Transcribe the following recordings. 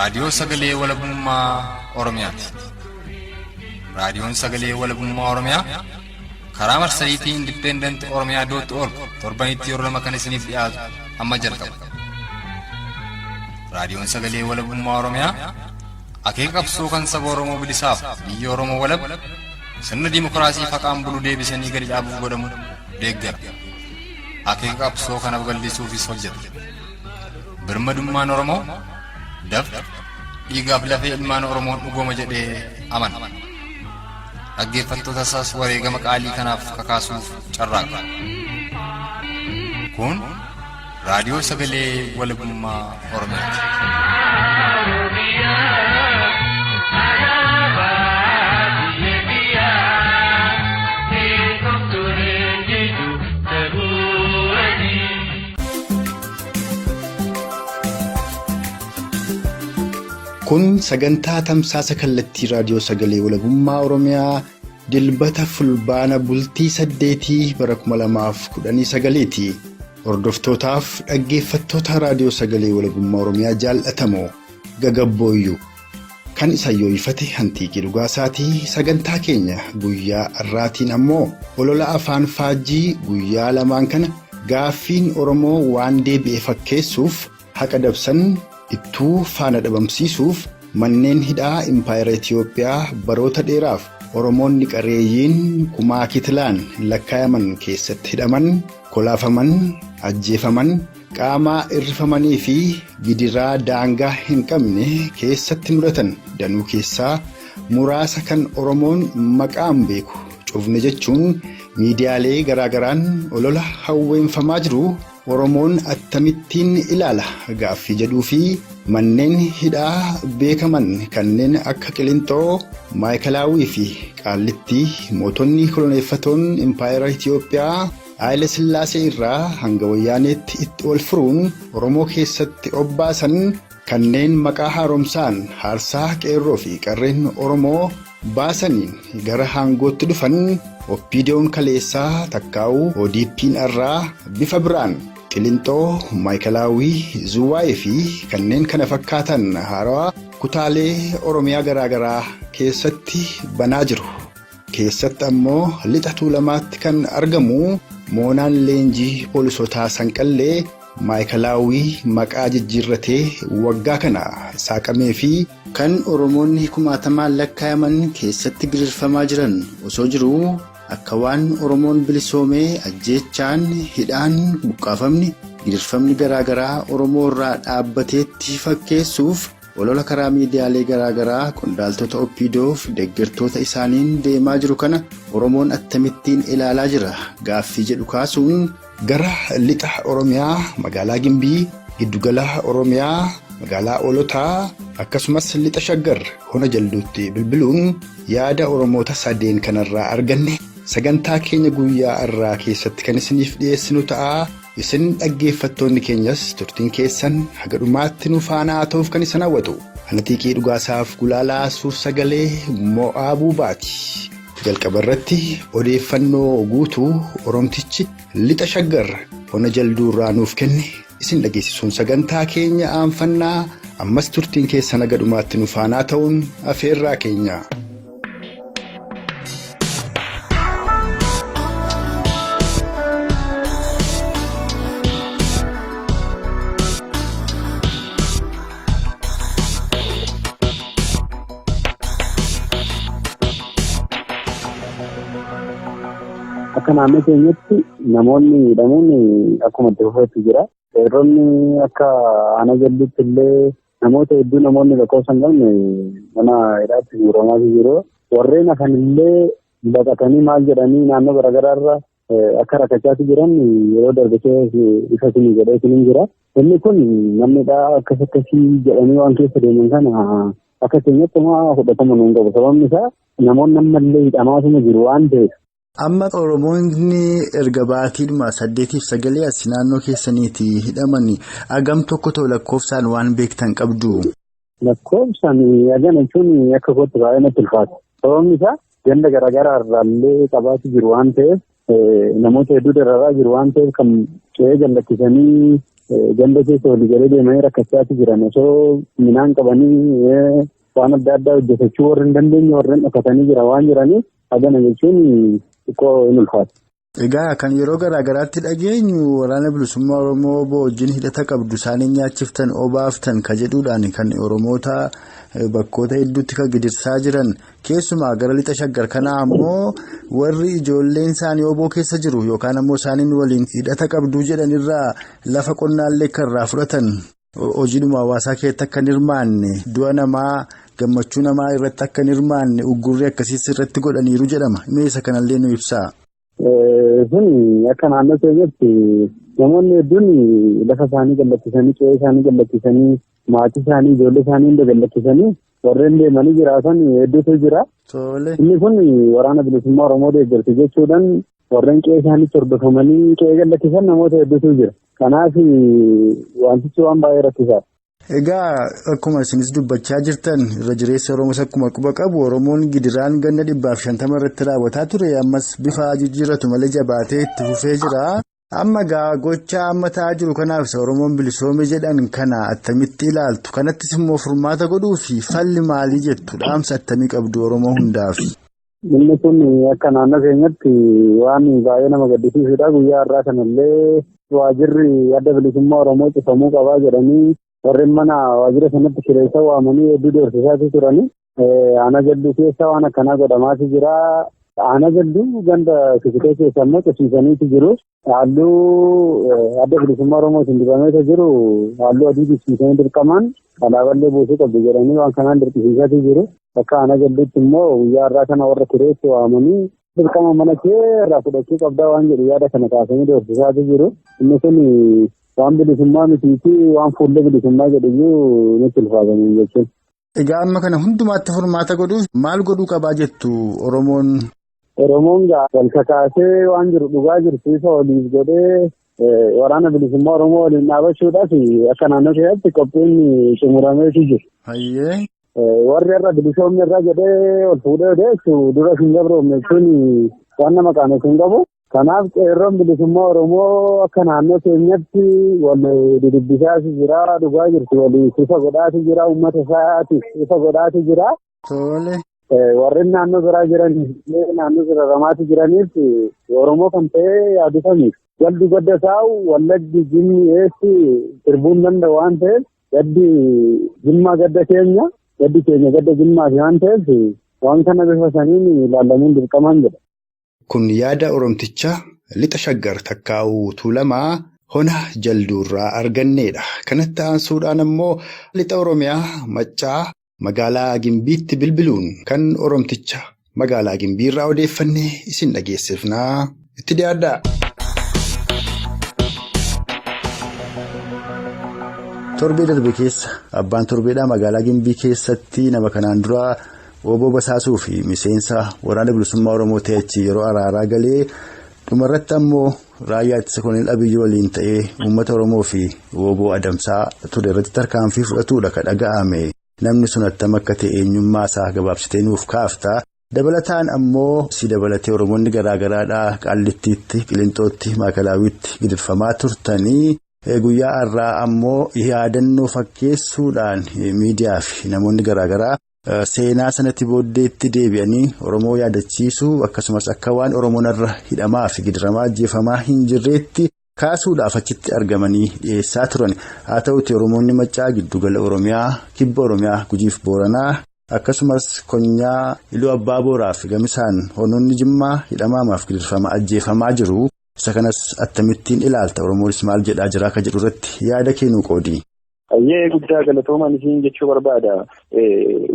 Raadiyoo Sagalee Walabummaa Oromiyaati. Raadiyoon Sagalee Walabummaa Oromiyaa karaa marsariitii Independent Oromiyaa dot org torbanitti yeroo lama kan isiniif dhiyaatu amma jalqaba. Raadiyoon Sagalee Walabummaa Oromiyaa akeeka qabsoo kan saba Oromoo bilisaaf biyya Oromoo walab sirna dimokiraasii faqaan bulu deebisanii gadi dhaabuuf godhamu deeggara. Akeeka qabsoo kana babal'isuufis hojjeta. Birmadummaan Oromoo dafqa dhiigaaf lafee ilmaan Oromoon dhugooma jedhee amana. Dhaggeeffattoota isaas wareegama qaalii kanaaf kakaasuuf carraaqa. Kun Raadiyoo Sagalee Walabummaa Oromiyaati. Kun sagantaa tamsaasa kallattii raadiyoo sagalee walabummaa Oromiyaa Dilbata Fulbaana bultii 8 bara 2019ti. Hordoftootaaf dhaggeeffattoota raadiyoo sagalee walabummaa Oromiyaa jaallatamoo gagabbooyyuu. Kan isa yooyifate Hantiiqii Dhugaasaatii sagantaa keenya guyyaa har'aatiin ammoo olola afaan faajjii guyyaa lamaan kana gaaffiin Oromoo waan deebi'e fakkeessuuf haqa dabsan ittuu faana dhabamsiisuuf manneen hidhaa impaayera Itiyoophiyaa baroota dheeraaf Oromoonni qareeyyiin kumaa kitilaan lakkaayaman keessatti hidhaman, kolaafaman, ajjeefaman, qaamaa irrifamanii fi gidiraa daangaa hin qabne keessatti mudatan danuu keessaa muraasa kan Oromoon maqaan beeku cufne jechuun miidiyaalee garaagaraan olola hawweenfamaa jiru Oromoon attamittiin ilaala gaaffii jedhuu fi manneen hidhaa beekaman kanneen akka Qilinxoo, Maayikalaawii fi Qaallittii mootonni koloneeffatoon impaayera Itiyoophiyaa Haayile Sillaasee irraa hanga Wayyaaneetti itti wal furuun Oromoo keessatti obbaasan kanneen maqaa haaromsaan haarsaa qeerroo fi qarreen Oromoo baasaniin gara haangootti dhufan OPDOn kaleessaa takkaa'uu ODPn irraa bifa biraan Qilinxoo, Maayikalaawii, Zuwaayee fi kanneen kana fakkaatan haarawaa kutaalee Oromiyaa garaagaraa keessatti banaa jiru. Keessatti ammoo lixa Tuulamaatti kan argamu moonaan leenjii poolisotaa Sanqallee Maayikalaawii maqaa jijjiirratee waggaa kana saaqamee fi kan Oromoonni kumaatamaan lakkaayaman keessatti gidirfamaa jiran osoo jiruu akka waan Oromoon bilisoomee ajjeechaan, hidhaan, buqqaafamni, gidirfamni garaagaraa Oromoo irraa dhaabbateetti fakkeessuuf Olola karaa miidiyaalee garaa garaa qondaaltota OPDOf deggertoota isaaniin deemaa jiru kana Oromoon attamittiin ilaalaa jira gaaffii jedhu kaasuun, gara Lixa Oromiyaa magaalaa Gimbii, Giddugala Oromiyaa magaalaa Hoolotaa akkasumas Lixa Shaggar Hona Jalduutti bilbiluun yaada Oromoota sadeen kanarraa arganne sagantaa keenya guyyaa har'aa keessatti kan isiniif dhiyeessinu ta'a. Isin dhaggeeffattoonni keenyas turtiin keessan haga dhumaatti nu faana haa ta'uuf kan isin hawwatu. Ana Xiiqii Dhugaasaaf Gulaalaa Suur-sagalee Mo'aa Buubaati. Jalqaba irratti odeeffannoo guutuu Oromtichi Lixa Shaggar Ona Jalduu irraa nuuf kenne isin dhageessisuun sagantaa keenya aanfannaa ammas turtiin keessan haga dhumaatti nu faanaa ta'uun afeerraa keenya. Akka naannoo keenyatti namoonni hidhamuun akkuma itti fufetti jira. Seeronni akka aanaa jalluutti illee namoota hedduu namoonni lakkoofsa hin qabne mana hidhaatti guuramaa jiru. Warreen hafan illee baqatanii maal jedhanii naannoo garaagaraa irra akka rakkachaatti jiran yeroo darbe keessa ifa isinii godhee isiniin jira. Inni kun namni akkas akkasii jedhanii waan keessa deeman kana akka keenyatti homaa fudhatama nuun qabu. Sababni isaa namoonni ammallee hidhamaatuma jiru waan ta'eef. Amma Oromoonni erga baatiidhuma saddeetiif sagalee as naannoo keessaniiti hidhaman hagam tokko ta'u lakkoofsaan waan beektan qabdu. Lakkoofsaan hagana jechuun akka kootti baay'ee natti ulfaata. Sababni isaa ganda garaagaraa irraallee qabaatu jiru waan ta'eef namoota hedduu dararaa jiru waan ta'eef kan qe'ee gallakkisanii Ganda keessa walii galee deemanii rakkachaatu jiran osoo midhaan qabanii waan adda addaa hojjetachuu warri hin dandeenye warreen dhokatanii jira waan jiraniif hagana jechuun xiqqoo hin ulfaatu. Egaa kan yeroo garaa garaatti dhageenyu waraana bilisummaa Oromoo wajjin hidhata qabdu isaanii nyaachiftan obaaftan ka jedhuudhaan kan Oromoota bakkoota hedduutti kan gidirsaa jiran keessumaa gara lixa shaggar kanaa ammoo warri ijoolleen isaanii oboo keessa jiru yookaan ammoo isaaniin waliin hidhata qabduu jedhanirraa lafa qonnaallee kan irraa fudhatan hojiidhuma hawaasaa keessatti akka hin hirmaanne du'a namaa gammachuu namaa irratti akka hin hirmaanne uggurri akkasiis irratti godhaniiru jedhama. Meeshaa kanallee nu ibsaa. Kun akka naannoo keenyatti namoonni hedduun lafa isaanii gallakkisanii qe'ee isaanii gallakkisanii maatii isaanii ijoollee isaanii hunda gallakkisanii warreen deemanii jiraatan hedduutu jira. Inni kun waraana bilisummaa Oromoo deeggarti jechuudhaan warreen qe'ee isaaniitti hordofamanii qe'ee gallakkisan namoota hedduutu jira. Kanaaf wantichi waan baay'ee rakkisaadha. Egaa akkuma isinis dubbachaa jirtan irra jireessa Oromoos akkuma quba qabu Oromoon gidiraan ganna 150 irratti raawwataa ture ammas bifa jijjiirratu malee jabaatee itti fufee jira. Amma egaa gocha amma ta'aa jiru kanaaf isa Oromoon bilisoome jedhan kana attamitti ilaaltu? Kanattis immoo furmaata godhuu fi falli maalii jettu? Dhaamsa attamii qabdu Oromoo hundaaf? Inni kun akka naannoo keenyatti waan baay'ee nama gaddisiisudha. Guyyaa har'aa kanallee waajirri adda bilisummaa Oromoo cufamuu qabaa jedhanii warreen mana waajjira sanatti kireessa waamanii hedduu doorsisaatu turani. Aanaa Jalduu keessa waan akkanaa godhamaatu jira. Aanaa Jalduu ganda Sikitee keessa immoo cimsaniitu jiru. Halluu adda bilisummaa Oromootiin dibameeta jiru. Halluu adii dibsiisanii dirqamaan alaaballee buusuu qabdu jedhanii waan kanaan dirqisiisaatu jiru. Akka aanaa Jalduutti immoo guyyaa har'aa kana warra kireessa waamanii dirqama mana kee irraa fudhachuu qabdaa waan jedhu yaada kana kaasanii doorsisaatu jiru. Inni kun waan bilisummaa mitiifi waan fuullee bilisummaa jedhuyyuu nutti ulfaatanii jechuudha. Egaa amma kana hundumaatti furmaata godhuuf maal godhuu qabaa jettu Oromoon? Oromoon wal kakaasee waan jiru dhugaa jirtu isa waliif godhee waraana bilisummaa Oromoo waliin dhaabachuudhaaf akka naannoo keessatti qophiin xumurameetu jiru. Hayyee. Warri irra bilisoomni irra jedhee ol fuudhee odeessu dura hin gabroomne jechuun waan nama qaanessu hin qabu. Kanaaf qeerroon bilisummaa Oromoo akka naannoo keenyatti wal didibbisaas jira, dhugaa jirtu waliif ifa godhaatu jira, uummata isaatiif ifa godhaatu jira. Tole. Warreen naannoo biraa jiran naannoo siraramaatu jiraniif Oromoo kan ta'e yaadifamiif. Jaldu gadda taa'u wallaggi jimmi eessi sirbuun danda'u waan ta'eef gaddi jimmaa gadda keenya gaddi keenya gadda jimmaati waan ta'eef waan kana bifa saniin ilaalamuun dirqamaan jedha. Kun yaada Oromticha lixa shaggar takkaa'uu Tuulamaa hona Jalduurraa arganneedha. Kanatti aansuudhaan ammoo lixa Oromiyaa Maccaa magaalaa Gimbiitti bilbiluun kan Oromticha magaalaa Gimbiirraa odeeffannee isin dhageessifnaa itti dhiyaadhaa. Torbee darbe keessa abbaan torbeedhaa magaalaa Gimbii keessatti nama kanaan dura obbo Basaasuu fi miseensa waraana bilisummaa Oromoo ta'echi yeroo araaraa galee dhumarratti ammoo raayyaa ittisa koloneel Abiyyi waliin ta'ee uummata Oromoo fi obbo Adamsaa ture irratti tarkaanfii fudhatuudha kan dhaga'ame. Namni sun attam akka ta'e eenyummaa isaa gabaabsitee nuuf kaafta. Dabalataan ammoo si dabalatee Oromoonni garaa garaadhaa Qaallittiitti, Qilinxootti, Maakalaawwitti gidirfamaa turtanii guyyaa har'aa ammoo yaadannoo fakkeessuudhaan miidiyaa fi namoonni garaa garaa seenaa sanatti booddeetti deebi'anii Oromoo yaadachiisuu akkasumas akka waan Oromoon irra hidhamaa fi gidiramaa ajjeefamaa hin jirreetti kaasuudhaaf achitti argamanii dhiyeessaa turan. Haa ta'uti Oromoonni Maccaa giddugala Oromiyaa, Kibba Oromiyaa, Gujiif Booranaa akkasumas Konyaa, Iluu Abbaa Booraa fi Gamisaan honoonni Jimmaa hidhamaamaaf gidirfama ajjeefamaa jiru. Isa kanas akkamittiin ilaalta? Oromoonis maal jedhaa jira akka jedhu irratti yaada kennuu qoodi. Ayyee guddaa galatoomaan isin jechuu barbaada.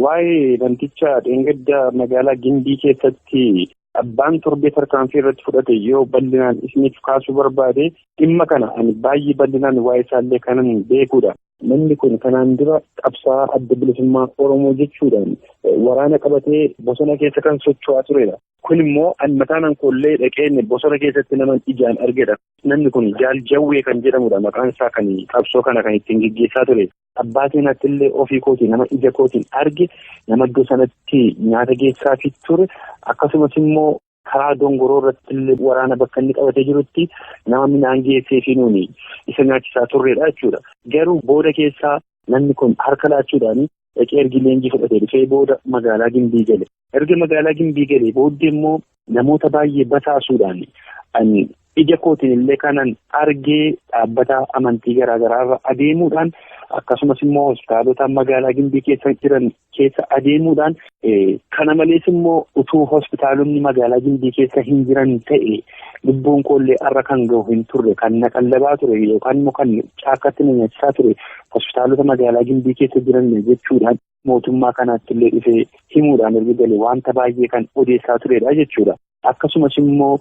Waa'ee namticha dheengadda magaalaa Gimbii keessatti abbaan torbee tarkaanfii irratti fudhate yoo bal'inaan isiniif kaasuu barbaade dhimma kana ani baay'ee bal'inaan waa'ee isaallee kanan beekudha. Namni kun kanaan dura qabsaa adda bilisummaa Oromoo jechuudhaan waraana qabatee bosona keessa kan socho'aa turedha. Kun immoo ani mataan koollee dhaqeen bosona keessatti nama ijaan argedha. Namni kun Jaal Jawwee kan jedhamudha. Maqaan isaa kan qabsoo kana kan ittiin geggeessaa ture. Abbaa seenaatti illee ofii kootiin nama ija kootiin arge nama iddoo sanatti nyaata geessaafii ture. Akkasumas immoo Karaa dongoroo irratti illee waraana bakka inni qabatee jirutti nama midhaan geessee fi nuuni isa nyaachisaa turredha jechuudha. Garuu booda keessaa namni kun harka laachuudhaan dhaqee ergi leenjii fudhatee dhufee booda magaalaa Gimbii gale. Erga magaalaa Gimbii galee booddee immoo namoota baay'ee basaasuudhaan ija kootiin illee kanan argee dhaabbata amantii garaagaraa irra adeemuudhaan akkasumas immoo hospitaalota magaalaa Gimbii keessa jiran keessa adeemuudhaan kana malees immoo utuu hospitaalonni magaalaa Gimbii keessa hin jiran ta'e lubbuun koollee har'a kan gahu hin turre kan na qallabaa ture yookaan immoo kan caakkatti na nyaachisaa ture hospitaalota magaalaa Gimbii keessa jiran jechuudhaan mootummaa kanaatti illee dhufee himuudhaan erga galee wanta baay'ee kan odeessaa turedha jechuudha. Akkasumas immoo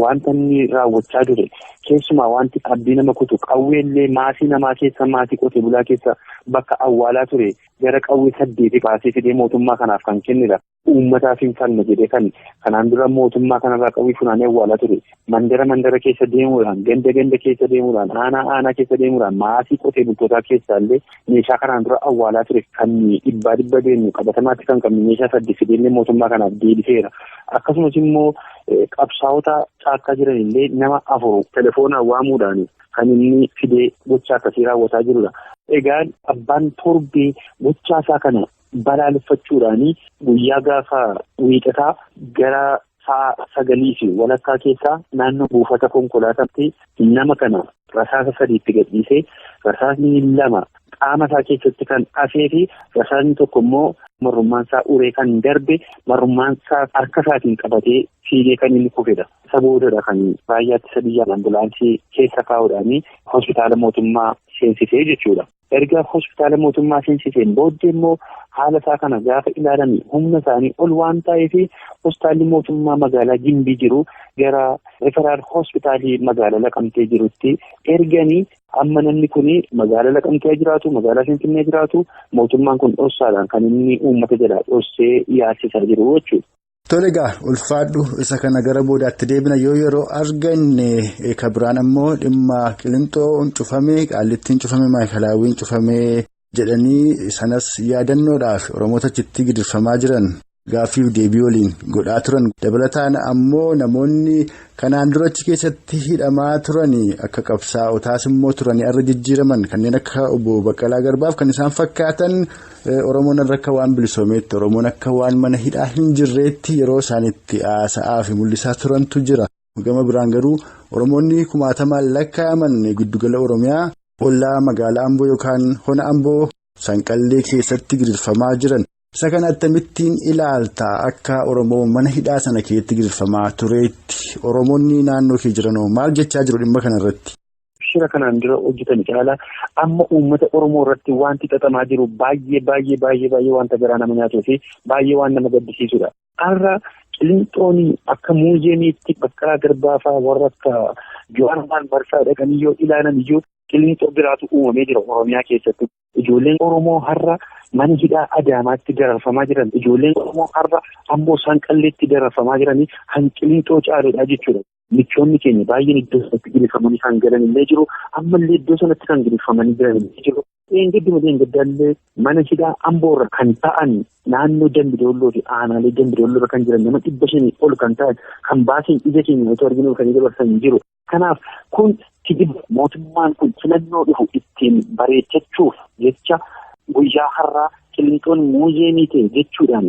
wanta inni raawwachaa ture keessumaa wanti abdii nama kutu qawweellee maasii namaa keessa maasii qotee bulaa keessa bakka awwaalaa ture gara qawwee 8 baasee fidee mootummaa kanaaf kan kennedha. Uummataaf hin falme jedhee kan kanaan dura mootummaa kanarraa qawwee funaanee awwaalaa ture. Mandara mandara keessa deemuudhaan ganda ganda keessa deemuudhaan aanaa aanaa keessa deemuudhaan maasii qotee bultootaa keessaallee meeshaa kanaan dura awwaalaa ture kan dhibbaa dhibba deemu qabatamaatti kan qabnu meeshaa 8 fideellee mootummaa kanaaf deebiseera. Akkasumas immoo qabsaa'ota caakkaa jiran illee nama 4 telefoonaan waamuudhaan kan inni fidee gochaa akkasii raawwataa jirudha. Egaa abbaan torbee gochaa isaa kana balaaleffachuudhaan guyyaa gaafa wiixataa gara sa'a 9:15 keessaa naannoo buufata konkolaataatti nama kana rasaasa 3tti gadhiisee rasaasni 2 qaama isaa keessatti kan hafee fi rasaasni tokko immoo marrummaan isaa uree kan darbe marrummaan isaa harka isaatiin qabatee fiigee kan inni kufedha. Isa boodadha kan raayyaa ittisa biyyaa ambulaansii keessa kaa'uudhaan hospitaala mootummaa seensisee jechuudha. Erga hospitaala mootummaa seensiseen booddee immoo haala isaa kana gaafa ilaalan humna isaanii ol waan ta'eef hospitaalli mootummaa magaalaa Gimbii jiru gara referaal hospitaalii magaalaa Laqamtee jirutti erganii amma namni kun magaalaa Laqamtee jiraatu magaalaa Finfinnee jiraatu mootummaan kun dhoksaadhaan kan inni uummata jalaa dhoksee yaasisaa jiru jechuudha. Tole egaa ulfaadhu isa kana gara boodaatti deebina yoo yeroo arganne kan biraan ammoo dhimma Qilinxoon cufame Qaallittiin cufame Maayikalaawwiin cufame jedhanii sanas yaadannoodhaaf Oromoota achitti gidirfamaa jiran gaaffiif deebii waliin godhaa turan. Dabalataan ammoo namoonni kanaan dura achi keessatti hidhamaa turan akka qabsaa'otaas immoo turanii irra jijjiiraman kanneen akka obbo Baqqalaa Garbaaf kan isaan fakkaatan Oromoon irra akka waan bilisoomeetti Oromoon akka waan mana hidhaa hin jirreetti yeroo isaanitti haasa'aa fi mul'isaa turantu jira. Gama biraan garuu Oromoonni kumaatamaan lakkaa'aman giddugala Oromiyaa ollaa magaalaa Amboo yookaan hona Amboo Sanqallee keessatti gidirfamaa jiran. Isa kana akkamittiin ilaalta akka Oromoo mana hidhaa sana keessatti gidirfamaa tureetti Oromoonni naannoo kee jiranoo maal jechaa jiru dhimma kanarratti? Shira kanaan dura hojjetan caalaa amma uummata Oromoo irratti wanti xaxamaa jiru baay'ee baay'ee baay'ee baay'ee wanta garaa nama nyaatuu fi baay'ee waan nama gaddisiisudha. Har'a Qilinxoon akka muuzeemiitti Baqqalaa Garbaa fa'aa warra akka Jawaar Marsaa dhaqanii yoo ilaalan iyyuu Qilinxoo biraatu uumamee jira Oromiyaa keessatti. Ijoolleen Oromoo har'a mana hidhaa Adaamaatti dararfamaa jiran ijoolleen Oromoo har'a Amboo Sanqalleetti dararfamaa jiranii kan Qilinxoo caaludha jechuudha. Michoonni keenya baay'een iddoo sanatti gidifamanii kan galan illee jiru. Ammallee iddoo sanatti kan gidifamanii jiran illee jiru. Dheengaddi dheengaddaallee mana hidhaa Amboorra kan ta'an naannoo Dambidolloo fi aanaalee Dambidolloo kan jiran nama 500 ol kan ta'an kan baaseen ija keenya otoo arginu kan dabarsan jiru. Kanaaf kun kijiba mootummaan kun filannoo dhufu ittiin bareechachuuf jecha guyyaa har'aa Qilinxoon muuzeemii ta'e jechuudhaan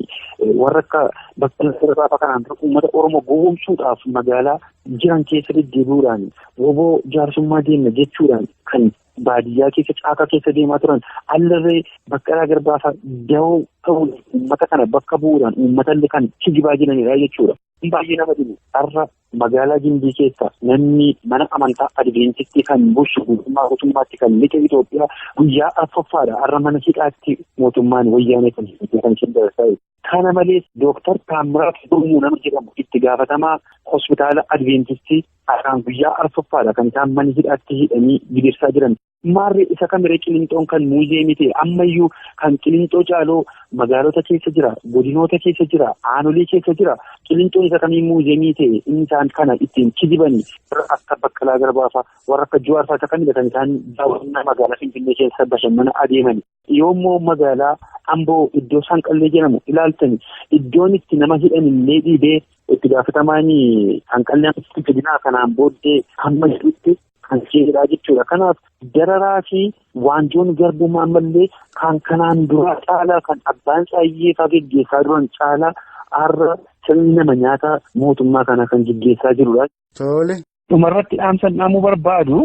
warra akka Baqqalaa Garbaa kanaan dura uummata Oromoo gowwoomsuudhaaf magaalaa jiran keessa deddeebi'uudhaan woboo jaarsummaa deemna jechuudhaan kan baadiyyaa keessa caakaa keessa deemaa turan allarree Baqqalaa Garbaa fa'aa dawoo ta'uun uummata kana bakka bu'uudhaan uummatallee kan kijibaa jiranidha jechuudha. Baay'ee nama dhibu har'a magaalaa Gimbii keessa namni mana amantaa Adventistii kan bulchu guutummaa guutummaatti kan lixa Itoophiyaa guyyaa 4ffaadha har'a mana hidhaatti mootummaan wayyaanee kan isheen dabarsaa jiru. Kana malees Dooktar Taamiraat Gurmuu nama jedhamu itti gaafatamaa hospitaala Adventistii har'aan guyyaa 4ffaadha kan isaan mana hidhaatti hidhanii gidirsaa jiran. Maarree isa kamiree Qilinxoon kan muuzeemii ta'e ammayyuu kan Qilinxoo caaloo magaalota keessa jira, godinoota keessa jira, aanolee keessa jira. Qilinxoon isa kamii muuzeemii ta'e inni isaan kana ittiin kijibanii warra akka Baqqalaa Garbaa fa'aa warra akka Jawaar fa'aa isa kamidha kan isaan daawwannaa magaalaa Finfinnee keessa bashannana adeemani. Yoommoo magaalaa Amboo iddoo Sanqallee jedhamu ilaaltani iddoon itti nama hidhan illee dhiibee itti gaafatamaan Sanqallee fidinaa kanaan booddee hamma jedhutti kan seeraa jechuudha. Kanaaf dararaa fi waanjoon garbummaa ammallee kan kanaan duraa caalaa kan abbaan saayyee fa'aa geggeessaa duran caalaa har'a sirni nama nyaata mootummaa kana kan geggeessaa jirudha. Tole. Dhumarratti dhaamsan dhaamuu barbaadu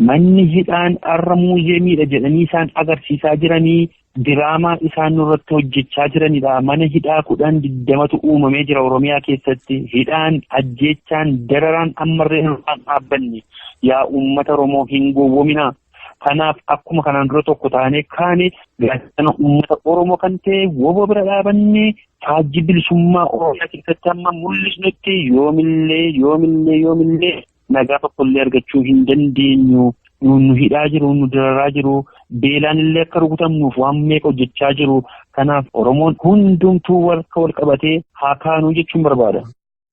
manni hidhaan har'a muuzeemiidha jedhanii isaan agarsiisaa jiranii diraamaa isaan nurratti hojjechaa jiranidha. Mana hidhaa 10-20tu uumamee jira Oromiyaa keessatti. Hidhaan, ajjeechaan, dararaan ammallee nurraan dhaabbanne. Yaa uummata Oromoo hin gowwoominaa. Kanaaf akkuma kanaan dura tokko taanee kaane gaachana uummata Oromoo kan ta'e woboo bira dhaabannee faajjii bilisummaa Oromiyaa keessatti hamma mul'isnutti yoomillee yoomillee yoomillee nagaa tokkollee argachuu hin dandeenyu. Nu hidhaa jiru, nu dararaa jiru, beelaan illee akka rukutamnuuf waan meeqa hojjechaa jiru. Kanaaf Oromoon hundumtuu warra wal qabatee haa kaanuu jechuun barbaada.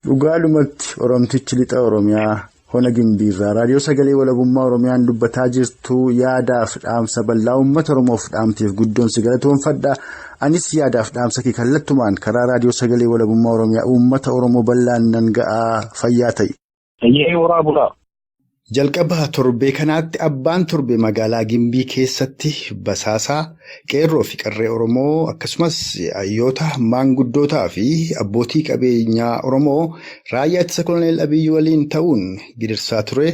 Dhugaadhumatti Oromtichi lixa Oromiyaa Hona Gimbiirraa raadiyoo sagalee walabummaa Oromiyaan dubbataa jirtu yaadaaf dhaamsa bal'aa uummata Oromoof dhaamteef guddoon si galatoonfadha. Anis yaadaaf dhaamsa kee kallattumaan karaa raadiyoo sagalee walabummaa Oromiyaa uummata Oromoo bal'aan nan ga'aa fayyaa ta'i. Jalqaba torbee kanaatti abbaan torbee magaalaa Gimbii keessatti basaasaa qeerroo fi qarree Oromoo akkasumas hayyoota maanguddootaa fi abbootii qabeenyaa Oromoo raayyaa ittisa koloneel Abiyyi waliin ta'uun gidirsaa ture.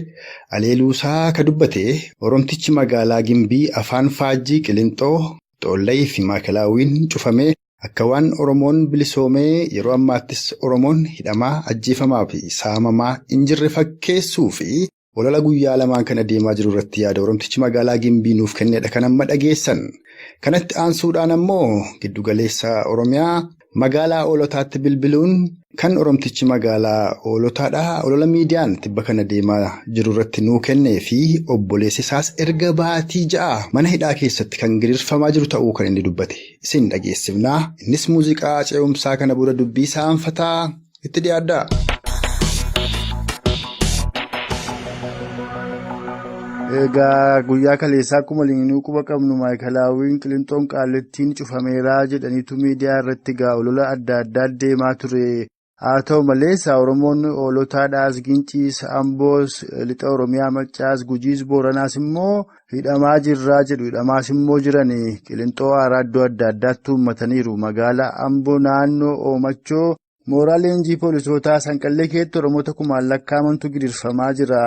Aleeluusaa ka dubbate Oromtichi magaalaa Gimbii afaan Faajjii Qilinxoo Xoolla'ii fi Maakilaawiin cufamee akka waan Oromoon bilisoomee yeroo ammaattis Oromoon hidhamaa ajjeefamaa fi saamamaa hin jirre fakkeessuu fi olola guyyaa lamaan kana deemaa jiru irratti yaada Oromtichi magaalaa Gimbii nuuf kennedha kan amma dhageessan. Kanatti aansuudhaan ammoo giddugaleessa Oromiyaa magaalaa Oolotaatti bilbiluun kan Oromtichi magaalaa Oolotaadha. Olola miidiyaan tibba kana deemaa jiru irratti nuu kennee fi obboleessi isaas erga baatii 6 mana hidhaa keessatti kan gidirfamaa jiru ta'uu kan inni dubbate. Isin dhageessifnaa. Innis muuziqaa ce'umsaa kana booda dubbii saanfataa itti dhiyaadha. Egaa guyyaa kaleessaa akkuma liinuu quba qabnu maayikalaawwiin Qilinxoon Qaallittiin cufameeraa jedhaniitu miidiyaa irratti egaa olola adda addaa deemaa ture. Haa ta'u malee Oromoon Oolotaadhaas, Ginciis, Amboos, Lixa Oromiyaa, Maccaas, Gujiis, Booranaas immoo hidhamaa jirraa jedhu. Hidhamaas immoo jiran Qilinxoo haaraa iddoo adda addaatti uummataniiru. Magaalaa Amboo naannoo Oomachoo mooraa leenjii poolisootaa Sanqallee keessatti Oromoota kumaan lakkaa'amantu gidirfamaa jira.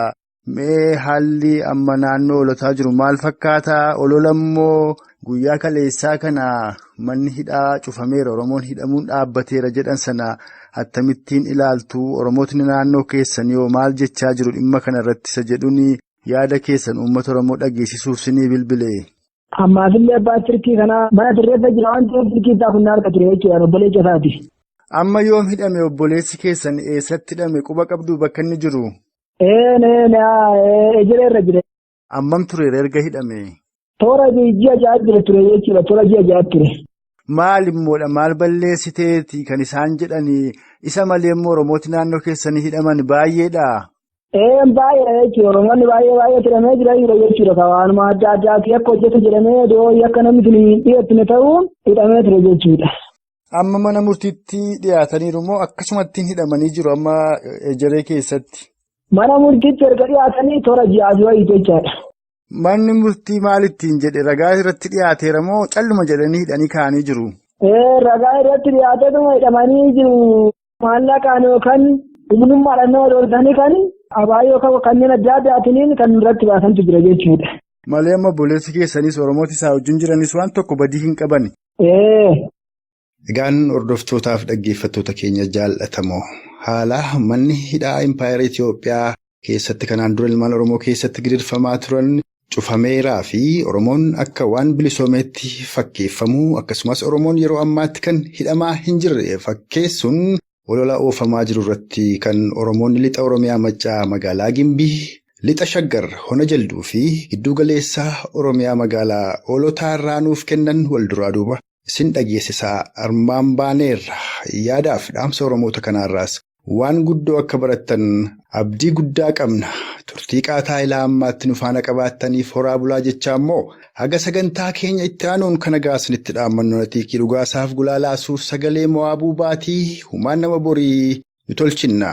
Mee haalli amma naannoo Oolotaa jiru maal fakkaataa? Olola immoo guyyaa kaleessaa kana manni hidhaa cufameera. Oromoon hidhamuun dhaabbateera jedhan sana akkamittiin ilaaltu? Oromootni naannoo keessanii hoo maal jechaa jiru dhimma kana irratti isa jedhuun yaada keessan uummata Oromoo dhageessisuuf sinii bilbile. Ammaafillee abbaa tirkii kanaa mana sirreessa jira waan ta'eef tirkii isaa kun harka ture jechuudha obboleessa isaati. Amma yoom hidhame obboleessi keessan eessatti hidhame quba qabdu bakka inni jiru? Ejjeree irra jira. Ammam tureera erga hidhame? Toora ji'a 6 jira ture jechuudha. Toora ji'a 6 ture. Maal immoodha maal balleessiteeti kan isaan jedhanii isa malee immoo Oromooti naannoo keessanii hidhaman baay'eedha. Baay'eedha jechuudha. Oromoonni baay'ee baay'ee hidhamee jira jechuudha. Waanuma adda addaati akka hojjetu jedhamee iddoo akka namni sun hin dhiyeessine ta'uun hidhamee ture jechuudha. Amma mana murtiitti dhiyaataniiru moo akkasumatti hidhamanii jiru amma ejeree keessatti? Mana murtiitti erga dhiyaatanii toora ji'a wayii jechaadha. Manni murtii maal ittiin jedhe ragaa irratti dhiyaateera moo calluma jedhanii hidhanii kaa'anii jiru? Ragaa irratti dhiyaateetuma hidhamanii jiru. Maallaqaan yookaan humnummaadhaan nama doorsanii kan abaayyoo kanneen adda addaatiin kan irratti baasantu jira jechuudha. Malee amma obboleessi keessanis Oromooti isaa wajjin jiranis waan tokko badii hin qaban. Egaan hordoftootaaf dhaggeeffattoota keenya jaallatamoo haala manni hidhaa Impaayera Itoophiyaa keessatti kanaan dura ilmaan Oromoo keessatti gidirfamaa turan cufameeraa fi Oromoon akka waan bilisoomeetti fakkeeffamuu akkasumas Oromoon yeroo ammaatti kan hidhamaa hin jirre fakkeessuun olola oofamaa jiru irratti kan Oromoon lixa Oromiyaa Maccaa magaalaa Gimbii, lixa Shaggar, Hona Jalduu fi giddugaleessa Oromiyaa magaalaa Oolotaa irraa nuuf kennan wal duraa duuba. Isin dhageessisaa armaan baaneerra yaadaaf dhaamsa Oromoota kanaarraas waan guddoo akka barattan abdii guddaa qabna. Turtii qaataa ilaa ammaatti nu faana qabaattaniif horaa bulaa jechaa immoo haga sagantaa keenya itti aanuun kana gaasnitti dhaammannu natiikii dhugaasaaf gulaalaa suur sagalee mo'aabuu baatii humaan nama borii nu tolchinna.